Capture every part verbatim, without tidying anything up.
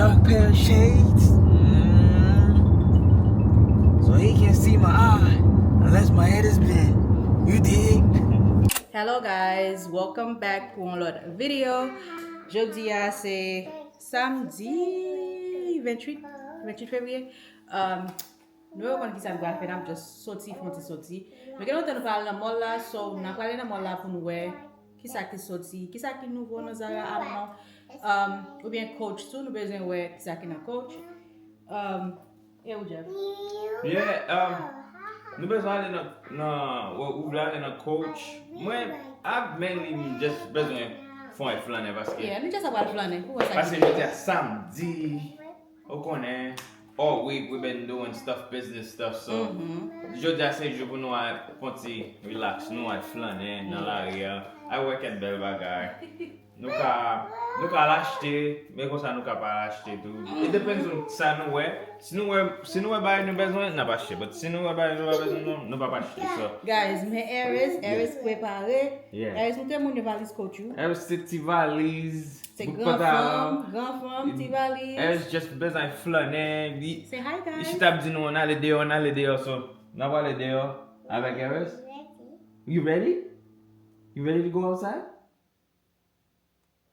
Dark pair of shades. Mm. So he can't see my eye unless my head is bent. You dig? Hello guys, welcome back pou yon lòt videyo. Jodi a se samdi venntuit, venntuit fevriye. Um, nou yo konn kisa nou pral fè, n ap just soti, fè yon ti soti. Nou gen lontan nou pa al nan mall la, so n ap prale nan mall la pou nou wè kisa ki soti, kisa ki nouvo nan Zara, I don't know. Um, oubyen Coach tou, nou bezwen wè kisa ki nan Coach. Um, e ou, Jeff? Yeah, um, nou bezwen ale nan, nan, ou, ou vle ale nan Coach. Mwen, I've mainly just bezwen fè yon flannen paske. Yeah, nou just ap al flannen. Pou wè sa Paske jodi a samdi, ou konnen, all week we been doing stuff, business stuff, so jodi a se jou pou nou al fè yon ti relax, nou al flannen nan lari a. Ay wè kèk bèl bagay. Nou ka, nou ka al achte, men konsa nou ka pa al achte tou. It depends on sa nou wè. Si nou wè, si nou wè bagay nou bezwen, n ap achte. But si nou wè bagay nou pa bezwen, nou, nou p ap achte. So, Guys, men Eris, Eris prepare. Yeah. Eris, mete moun yo valiz Coach ou. Eris se ti valiz, Se bout gran pantalon. Fanm, gran fanm, ti valiz. Eris just bezwen flannen. Li, Say hi, li guys. chita ap di nou ann ale deyò, ann ale deyò. So, n ap ale deyò avèk Eris. You ready? You ready to go outside?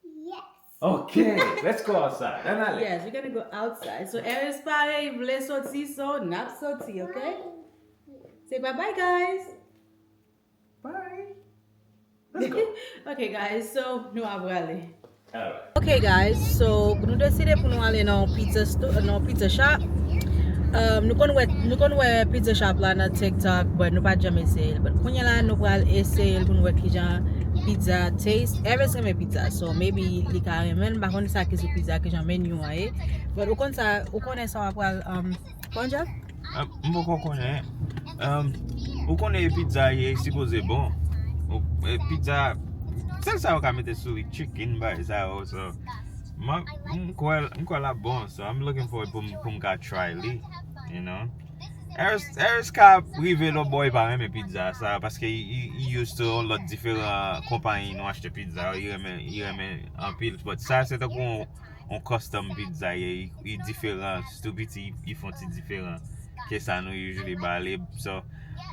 Yes. Okay, let's go outside. Ann ale. Yes, we're gonna go outside. So Eris pare, li vle soti, so n ap soti, okay? Say bye bye, guys. Bye. Let's go. Okay, guys, so nou ap prale. Alright. Okay, guys, so nou deside pou nou ale nan yon pizza store, nan yon pizza shop. Um, nou konn wè, nou konn wè pizza shop la nan TikTok, but nou pa t janm eseye l. But kounye la nou pral eseye l pou nou wè kijan pizza taste. Eris renmen pizza, so maybe li ka renmen l. M pa konn sa ki sou pizza, kijan menu an ye. But ou konn sa, ou konnen sa w ap pral, um, kòman Jeff? Ah, m poko konnen. Um, ou konnen pizza ye sipoze bon. Ou, e, pizza, sèl sa yo ka mete sou li, chicken, bagay sa yo, so. M, m kwè, m kwè l ap bon, so I'm looking forward pou m, pou m ka try li, you know. Eris, Eris ka rive lòt bò, li pa renmen pizza sa, paske li, li, li used to yon lòt diferan konpayi nou achte pizza, li renmen, li renmen anpil. But sa se tankou yon, yon custom pizza ye, li, li diferan, tou piti, li fè yon ti diferan ke sa nou usually ba li. So,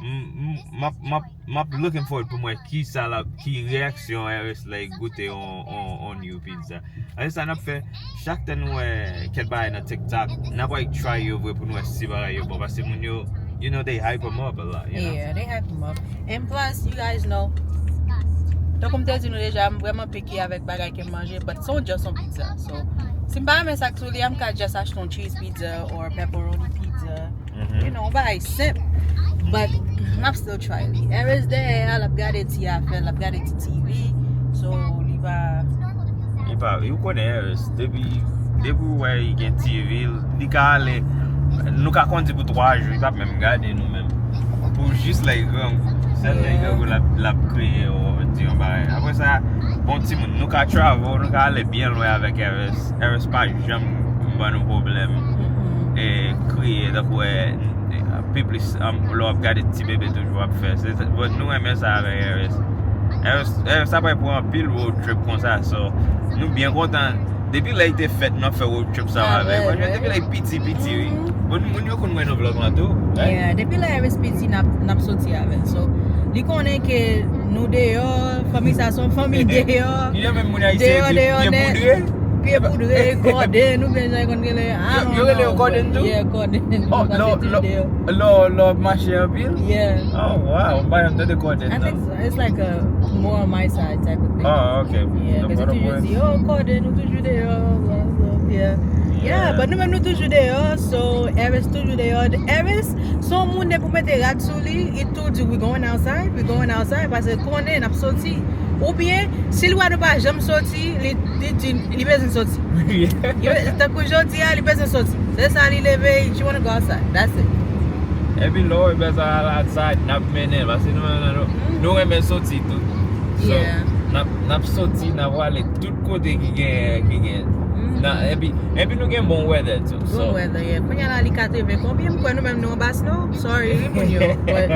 m, m, m ap, m ap, m ap looking forward pou m wè ki sa la, ki reyaksyon Eris lè li goute on, on, on new pizza. Ann sa n ap fè, chak tan nou wè kèk bagay nan TikTok, n ap wè try yo vre pou nou wè si bagay yo bon. Paske moun yo, you know, they hype 'em up a lot, you know? Yeah, they hype 'em up. And plus, you guys know, tankou m te di nou deja, m vrèman picky avèk bagay ke m manje, but se yon just yon pizza. So, si m pa renmen sa k sou li a, m ka just achte yon cheese pizza or pepperoni pizza. You know, yon bagay senp. But m ap still try li. Eris dèyè a, l ap gade ti afè, l ap gade ti TV. So, li pa Li pa, ou konnen Eris, depi, depi ou wè li gen TV, li ka ale, nou ka kondi pou twa jou, li p ap menm gade nou menm. Pou jis lè li grangou. Sèl lè li grangou l ap, l ap kriye ou di yon bagay. Apre sa, bon timoun, nou ka travel, nou ka ale byen lwen avèk Eris. Eris pa janm ban nou pwoblèm. E kriye, tankou wè, pi plis, um, lè w ap gade ti bebe toujou ap fè. Se, se, but nou renmen sa avèk Eris. Eris, Eris ap pran anpil road trip konsa, so, nou byen kontan. Depi lè li te fèt, nou ap fè road trip sa yo avè l. Franchman, depi lè li piti, piti, wi. Bon, moun yo konn wè nan vlog lan tou, right? Yeah, depi lè Eris piti, n ap, n ap soti avè l. So, li konnen ke nou deyò, fanmi sa se yon fanmi deyò. Ki jan menm moun ayisyen di, pye poudre? Pye poudre, kòde, nou byen jan konn rele. Yo rele yo kòde tou? Yeah, kòde. Oh, lò, lò, lò, lò w ap mache anpil? Yeah. Oh, wow, m pa janm tande kòde. I think it's like a more on my side type of thing. Oh, okay. Yeah, because you toujou di, oh, kòde, nou toujou deyò, blah, blah, yeah. Yeah, but nou menm nou toujou deyò, so Eris toujou deyò. Eris, se yon moun depi w mete rad sou li, it told you we going outside, we going outside, paske konnen n ap soti. Oubyen, si l wè nou pa janm soti, li, li di, li bezwen soti. Li be-, tankou jodi a, li bezwen soti. Se sa li leve, she wanna go outside. That's it. Epi lè w bezwen al outside, n ap mennen l, paske nou, nou, nou, nou renmen soti tou. So, n ap, n ap soti, n ap prale tout kote ki gen, ki gen. Nan, epi, epi nou gen bon weather tou. So. Bon weather, yeah. Kounye a la, li katreven konbyen, m kwè nou menm nou anba snow. Sorry, wi, moun yo. But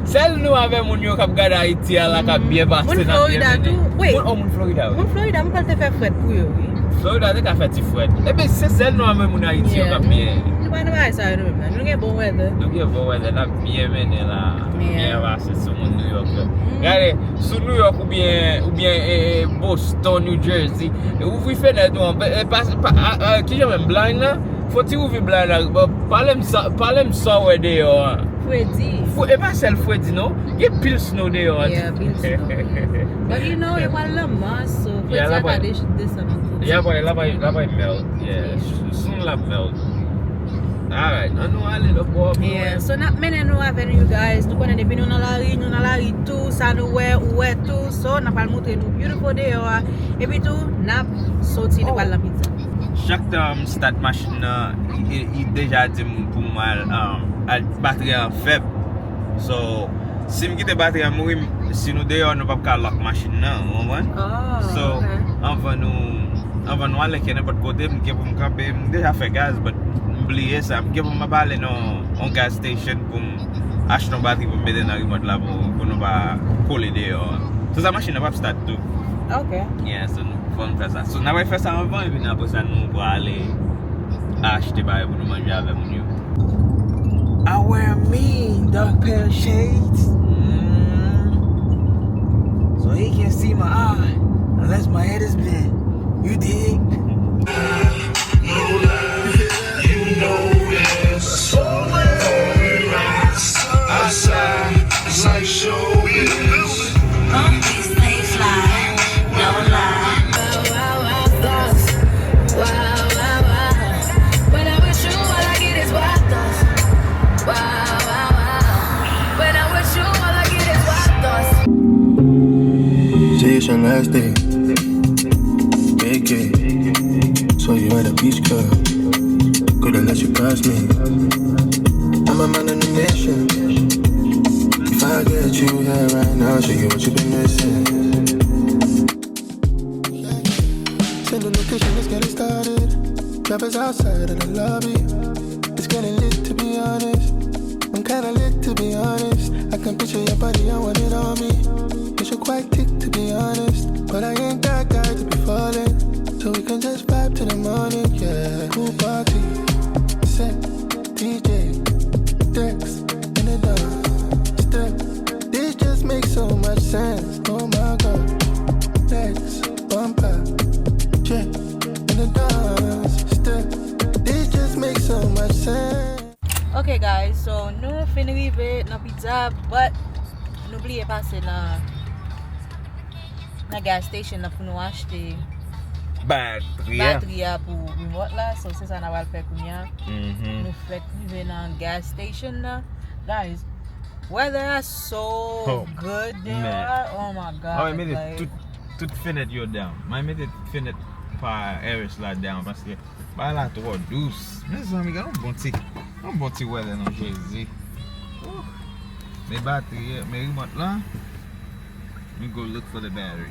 Sèl nou avè moun yo k ap gade Ayiti a la k ap byen pase. Moun Florida tou. Wait. Moun, oh, moun Florida, wi. Moun Florida, m kwè l te fè frèt pou yo, wi. Florida te ka fè ti frèt. Ebyen, se sèl nou a menm moun Ayiti yo k ap byen. Nou pa nan bagay sa yo nou menm la. Nou gen bon weather. Nou gen bon weather, n ap byen mennen la. Byen pase sou moun New York yo. Gade, sou New York oubyen, oubyen e, e, Boston, New Jersey, e ouvri fenèt ou an. E, pa, pa, a, a, kijan menm, blind la? Fò ti ouvri blind la. Bon, pale m sa, pale m sa w wè deyò an. Fredi. Fre, e pa sèl fredi non. Gen pil snow deyò an. Yeah, pil snow. But you know, e pral lanmò, so fredi a ka desann an kou. Yeah, but la bay, la bay melt. Yeah, soon la melt. Alright, ann nou ale lòt bò. Yeah, so n ap mennen nou avè nou, you guys. Nou konnen depi nou nan lari, nou nan lari tou, sa nou wè, ou wè tou. So, n ap al montre nou beautiful deyò a. Epi tou, n ap soti, nou pral nan pizza. Chak tan m start machin nan, li, li deja di m pou m al, um, al batri an fèb. So, si m kite batri an mouri, si nou deyò, nou p ap ka lock machin nan, ou konprann? So, anvan nou, anvan nou ale ke nenpòt kote, m gen pou m kanpe, m deja fè gaz, but m bliye sa. M gen pou m ap ale nan yon gas station pou m achte yon batri pou m mete nan rimòt la pou, pou nou pa kole deyò. So, sa machin nan p ap start tou. Ok. Yeah, so nou Fò n fè sa. So, n ap fè sa anvan, epi apre sa, nou prale achte bagay pou nou manje avè moun yo. I wear mean dark pair of shades. Mm. So he can't see my eye unless my head is bent. You dig? No lie, you know it's always outside, it's like showbiz. Huh? Stay fly, no lie. Wild, wild, wild thoughts. Wild, wild, wild. When I'm with you, all I get is wild thoughts. Wild, wild, wild. When I'm with you, all I get is wild thoughts. Say it's your last day. K K. So you at a beach club. Coulda let you pass me. I'm a man on a mission. If I get you here right now, show you what you been missing. Send the location, let's get it started. Drop is outside of the lobby. It's getting lit, to be honest. I'm kinda lit, to be honest. I can picture your body, I want it on me. Bitch, you're quite thick, to be honest. But I ain't that guy to be falling. So we can just vibe to the morning, yeah. Pool party, set, D J, Dex, in the dance, step. This just makes so much sense. Oh my God. Dex, bumper, check, in the dance, step. This just makes so much sense. Ok, guys, so nou fin rive nan pizza, but nou bliye pase nan, nan gas station nan pou nou achte batri a pou rimòt la. So, se sa n ap al fè kounye a. Nou fèk rive nan gas station nan. Guys, weather a so good deyò a. Oh my God. Mwen mete tout, tout fenèt yo down. Mwen mete fenèt pa Harris la down paske bagay la twò dous. Mezanmi, gade yon bon ti, yon bon ti weather non, Jezi. Ooh. Men batri, men rimòt la. Let me go look for the battery.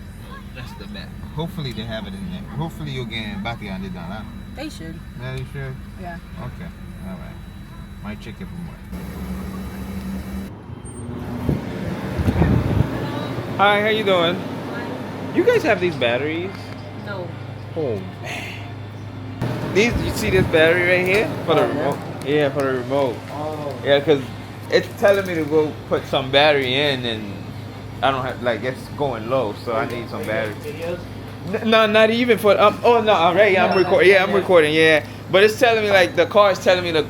That's the battery. Hopefully they have it in there. Hopefully yo gen batri andedan la. They should. Yeah, you should? Yeah. Okay. All right. Might check it for more. Hi, how you doing? Fine. You guys have these batteries? No. Oh man. These, you see this battery right here? For the remote. Yeah, for the remote. Oh. Yeah, 'cause it's telling me to go put some battery in and I don't have, like, it's going low, so I need some battery. Videos? N- no, not even for, um, oh no, already I'm recording. Yeah, I'm recording, yeah. But it's telling me, like, the car is telling me to,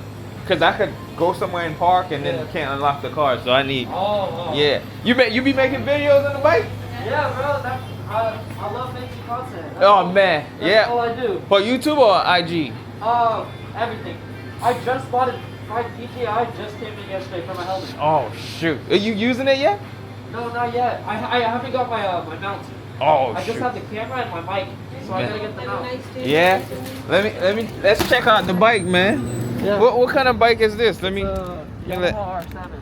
'cause I could go somewhere and park and then can't unlock the car, so I need. Oh, oh. Yeah. You be, you be making videos on the bike? Yeah, bro. That's, I, I love making content. That's all, man. That's all I do. For YouTube or I G? Um, everything. I just bought a five D J I just came in yesterday for my helmet. Oh shoot. Are you using it yet? No, not yet. I, I haven't got my, uh, my mount. Oh, I just have the camera and my mic, so I gotta get the mount. Yeah. Let me, let me, let's check out the bike, man. Yeah. What, what kind of bike is this? Let me. It's a Yamaha R seven.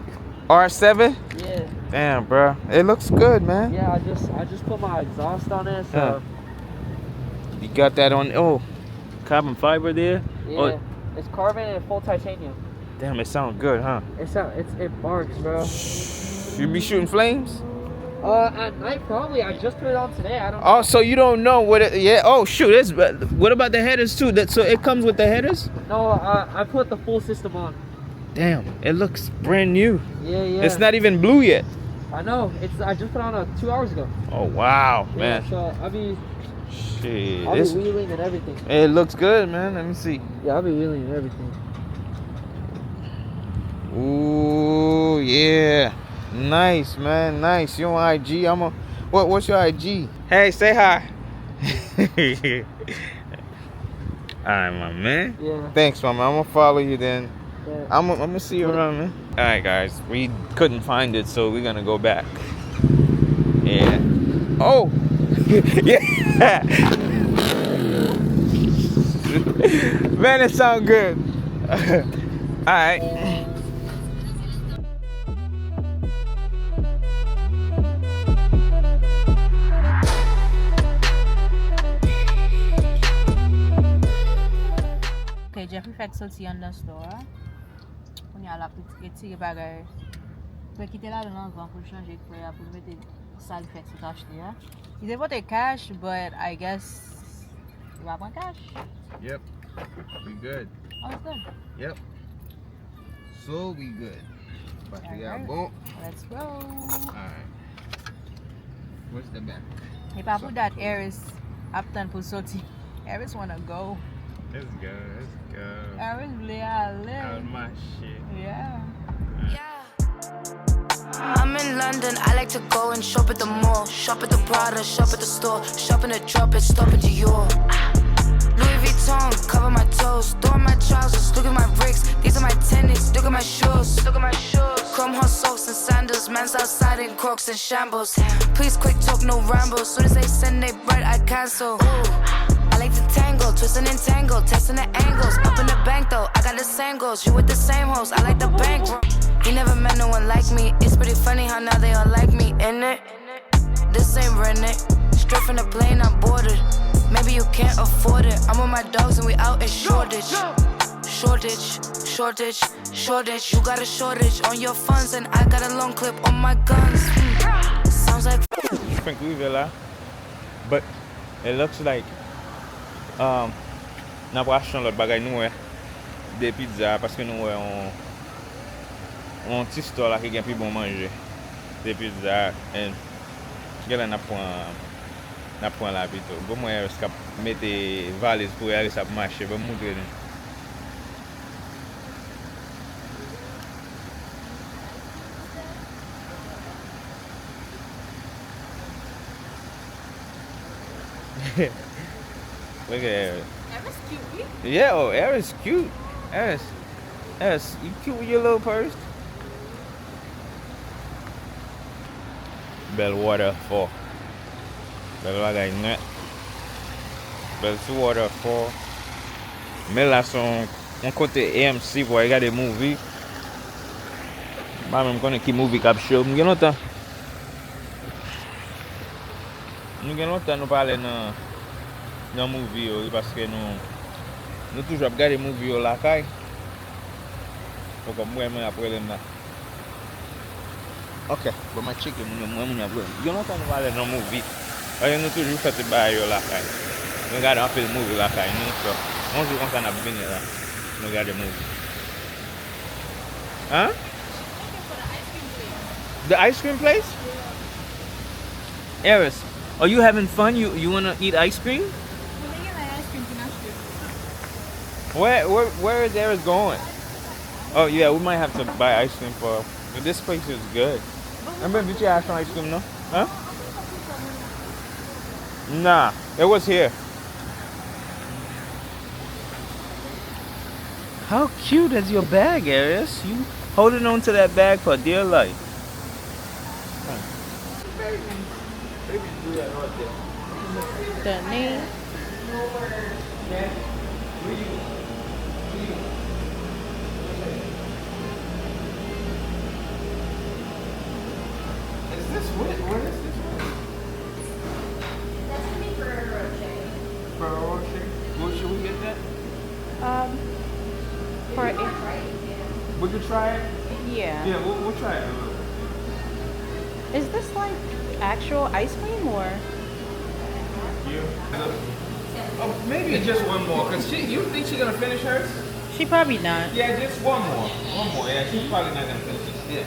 R seven? Yeah. Damn, bro. It looks good, man. Yeah, I just, I just put my exhaust on it, so. You got that on, oh, carbon fiber there? Yeah. Oh. It's carbon and full titanium. Damn, it sound good, huh? It sound, it's, it barks, bro. You be shooting flames? Uh, at night, probably. I just put it on today. I don't know. Oh, so you don't know what it, yeah. Oh, shoot. It's, uh, what about the headers, too? That, so it comes with the headers? No, uh, I put the full system on. Damn, it looks brand new. Yeah, yeah. It's not even blue yet. I know. It's, I just put it on, uh, two hours ago. Oh, wow, yeah, man. So, I mean, shit, I'll be wheeling and everything. It looks good, man. Let me see. Yeah, I'll be wheeling and everything. Ooh, yeah. Nice, man. Nice. You on I G? I'm a, what, what's your I G? Hey, say hi. All right, my man. Yeah. Thanks, my man. I'm gonna follow you then. Yeah. I'm, I'm gonna see you around, man. All right, guys. We couldn't find it, so we're gonna go back. Yeah. Oh! Yeah! Man, it sound good. All right. Ok, Jeffrey fèk soti anndan store a. Kounye a l ap retire bagay. Fè kite ladan anvan pou l chanje kwè a, pou l mete sa l fèk sot achte a. Li te pote cash, but I guess li pa pran cash. Yep. We good. Oh, it's good. Yep. So we good. Batri a bon. Let's go. Alright. Where's the back? E pa pou dat Eris ap tann pou l soti. Eris wanna go. Let's go, let's go. Eris vle ale. Al mache. Yeah. Yeah. I'm in London, I like to go and shop at the mall. Shop at the Prada, shop at the store. Shop in the drop and stop at Dior. Louis Vuitton, cover my toes. Throw on my trousers, look at my bricks. These are my tennis, look at my shoes. Look at my shoes. Chrome horse socks and sandals. Man's outside in Crocs and shambles. Please quick talk, no rambles. Soon as they send they bread, I cancel. Ooh, I like to tangle, twist and entangle, testing the angles. Up in the bank though, I got the same goals. You with the same hoes, I like the bank. He never met no one like me. It's pretty funny how now they all like me, innit? This ain't rented. Straight from the plane, I boarded. Maybe you can't afford it. I'm with my dogs and we out in Shoreditch. Shoreditch, Shoreditch, Shoreditch. You got a shortage on your funds and I got a long clip on my guns. Hmm. Sounds like. Fenk rive la, but it looks like, um, n ap achte yon lòt bagay nou wè de pizza paske nou wè yon, yon ti store la ki gen pi bon manje de pizza, and genlè n ap pran, n ap pran la pito. Bon, mwen Eris k ap mete valiz pou Eris ap mache, ban m moutre nou. Look at Eris. Eris cute, wi. Yeah, oh, Eris cute. Eris, Eris, you cute with your little purse. Bèl waterfall. Bèl bagay nèt. Bèl ti waterfall. Men la se yon, yon kote A M C pou al gade movie. M pa menm konnen ki movie k ap show. M gen lontan. Nou gen lontan nou pa ale nan, nan movie yo, wi, paske nou, nou toujou ap gade movie yo lakay. Poko m wè moun ap rele m la. Ok, bon, m a tcheke moun yo, m wè moun yo ap rele m. Gen lontan nou pa ale nan movie. Paske nou toujou fè tout bagay yo lakay. Nou gade anpil movie lakay nou, so, yon jou konsa n ap vini la. Nou gade movie. Hein? The ice cream place? Eris, are you having fun? You, you wanna eat ice cream? Where, where, where is Eris going? Oh, yeah, we might have to buy ice cream for, this place is good. Mwen vin achte yon ice cream, non? Hein? Nah, it was here. How cute is your bag, Eris? You holding on to that bag for dear life. The name. Is this what? What is this one? That's gonna be Ferrero Rocher. Ferrero Rocher? What, should we get that? Um, for it. We could try it? Yeah. Yeah, we'll, we'll try it a little bit. Is this like, Actual ice cream or? Oh, maybe just one more, because she, you think she's going to finish hers? She probably not. Yeah, just one more. One more. Yeah, she's probably not going to finish it. Yeah.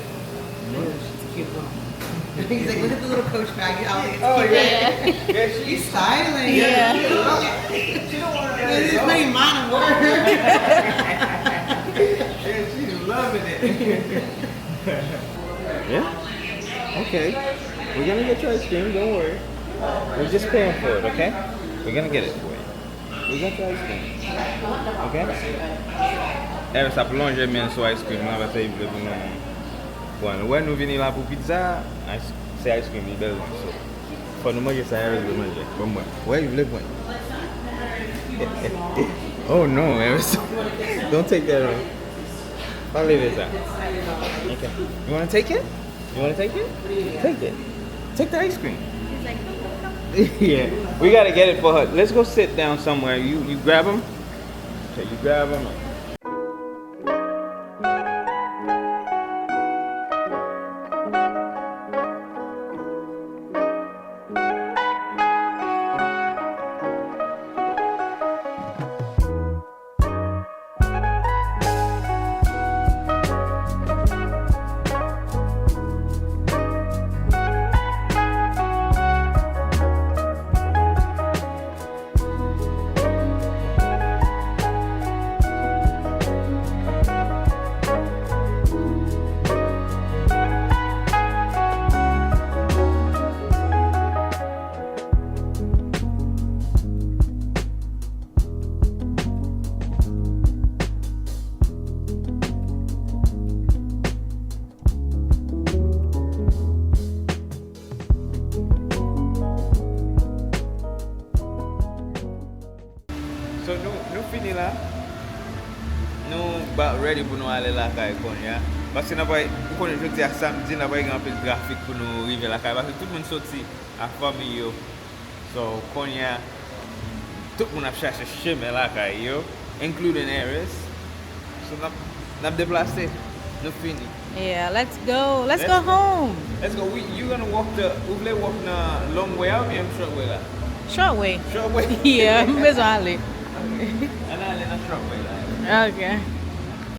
He's like, look at the little Coach bag. You always Oh, keep yeah. it. Yeah, she, He's styling. Yeah. she don't want to let This it is go. putting mine in water. Yeah, she's loving it. Yeah? Okay. We're gonna get your ice cream, don't worry. We're just paying for it, okay? We're gonna get it for you. We got your ice cream. Okay? Eris ap lonje men l sou ice cream lan, paske li vle pou nou pran. Wè, nou vini la pou pizza, ice- se ice cream li bezwen. So, fò nou manje sa Eris vle manje. Ban mwen. Wè, li vle pran. Oh no, Eris. Don't take that off. Pa leve sa. Okay. You wanna take it? You wanna take it? Take it. Take the ice cream. Yeah. We gotta get it for her. Let's go sit down somewhere. You you grab him. Okay, you grab him. So nou, nou fini la. Nou about ready pou nou ale lakay kounye a. Paske n ap, ou konnen jodi a samdi, n ap gen anpil trafik pou nou rive lakay. Paske tout moun soti ak fanmi yo. So kounye a, tout moun ap chache chemen lakay yo, including Eris. So n ap, n ap deplase. Nou fini. Yeah, let's go. Let's go home. Let's go. We, you gonna walk the, ou vle walk nan long way a oubyen short way la? Short way. Short way? Yeah, m bezwen ale. Ann ale nan short way la. Okay.